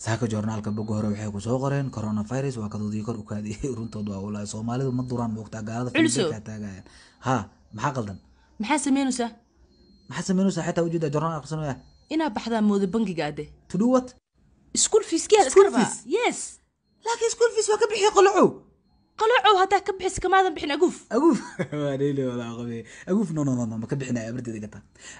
Saaka joornaalka boga hore waxay kusoo qoreen coronavirus waa kadoodii kor u kaadiyey. Runtood waa walaahi, Soomaalidu ma duraan, moogtaa gaalada Culso. Filibka taagayaan. Ha, maxaa qaldan? Maxaa samaynaysaa? Maxaa sameynaysaa? Xitaa ujeeda joornaal aqrisanaya. Inaa baxdaa mooda bangiga ade. To do what? School feeskiyaa iska School rabaa. fees? Yes. Laakiin school fees waa ka bixiya Qolocow. Qolocow haddaa ka bixis, kamaadan bixin Aguuf. Aguuf waa dheyli walaa qabe Aguuf. No, no, no, no, ma ka bixinaya abarteeda gata.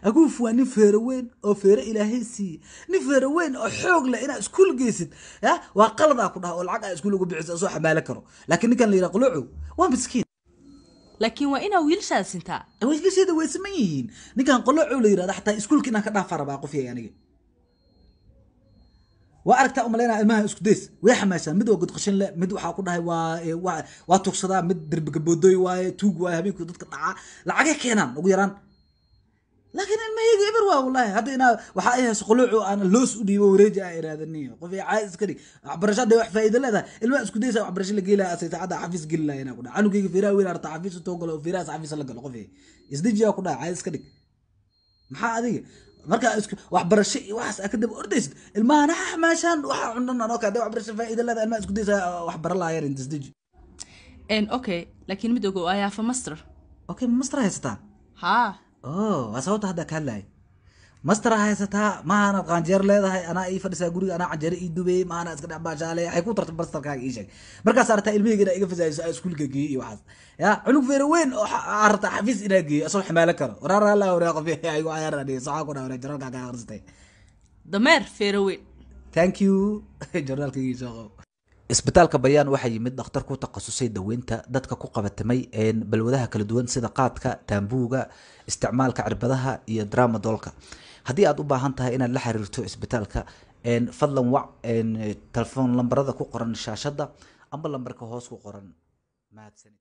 Aguuf waa nin feero weyn oo feero Ilaahay siiyey, nin feero weyn oo xoog leh. Inaad iskuul geysid ya waa qalad aa ku dhaha oo lacag aa iskuul ugu bixiso soo xamaalo karo, laakiin ninkan la yidhaha Qolocow waa miskiin. Laakiin waa inaa wiilashaada sintaa. Wiilasheeda way siman yihiin. Ninkan Qolocow la yidhahda xataa iskuulka inaan ka dhaafa rabaa. Qof yahay aniga waa aragtaa umalaynaa ilmaha isku days way xamaashaan. Mid waa godqashin leh, mid waxaa ku dhahay waa tugsadaa, mid derbiga boodooy waaye, tuug waaye, habeenkii dadka dhacaa, lacagay keenaan ugu yaraan. Laakiin ilmahayga eber waa wallahi. Hadda inaa waxaa ay hayso Quluucu aan loos u dhiibo wareeji aa iraadaniyo. Qof ay caadi iska dhig. Waxbarasho hadday wax faa'iido leedahay, ilmaha isku daysa waxbarasho la geelaya asay saacadda xafiis geli lahaa. Inaa ku dhaha canugayga feeraha weyn arta xafiis utoo galo oo feerahaas xafiis la galo. Qof isdejiyaa ku dhaha, caadi iska dhig. Maxaa adiga marka isku waxbarasho iyo waxaas aa ka daba ordaysid? Ilmahana ha xamaashaan waxa cunan anoo ka hadday waxbarasho faa'iido leedahay, ilmaha isku daysa wax baran lahaayeen isdeji. Okay, laakiin mid ogow, I have a master. Okay, master haysataa? Haa. Oh, waa sababta hadda ka hadlahay. Master haysataa maahanaad qaanjeer leedahay, anaa ii fadhisaa guriga, anaa canjeero ii dubey, maahana iska dhex baashaalay. Waxay ku tartay masterkaaga ii sheeg. Markaas aragtaa ilmahayga inaa iga fasaayso aa iskuulka geeyey iyo waxaas ya cunug feero weyn oo aa rabtaa xafiis inaa geeyo asoo xamaalo karo. Waraar alla waraa, qof igu cayaar adhiga soxaa ku dhaa waraa jaraalkaa ka akhrisatay. Dameer feero weyn. Thank you. Journaalkaygii soo qabo. Isbitaalka Bayaan waxaa yimid dhakhtar ku takhasusay daweynta dadka ku qabatamay balwadaha kala duwan sida qaadka, taambuuga, isticmaalka cirbadaha iyo tramadolka. Haddii aad u baahan tahay inaad la xiriirto isbitaalka, fadlan wac telefoon lambarada ku qoran shaashadda amba lambarka hoos ku qoran. Mahadsanid.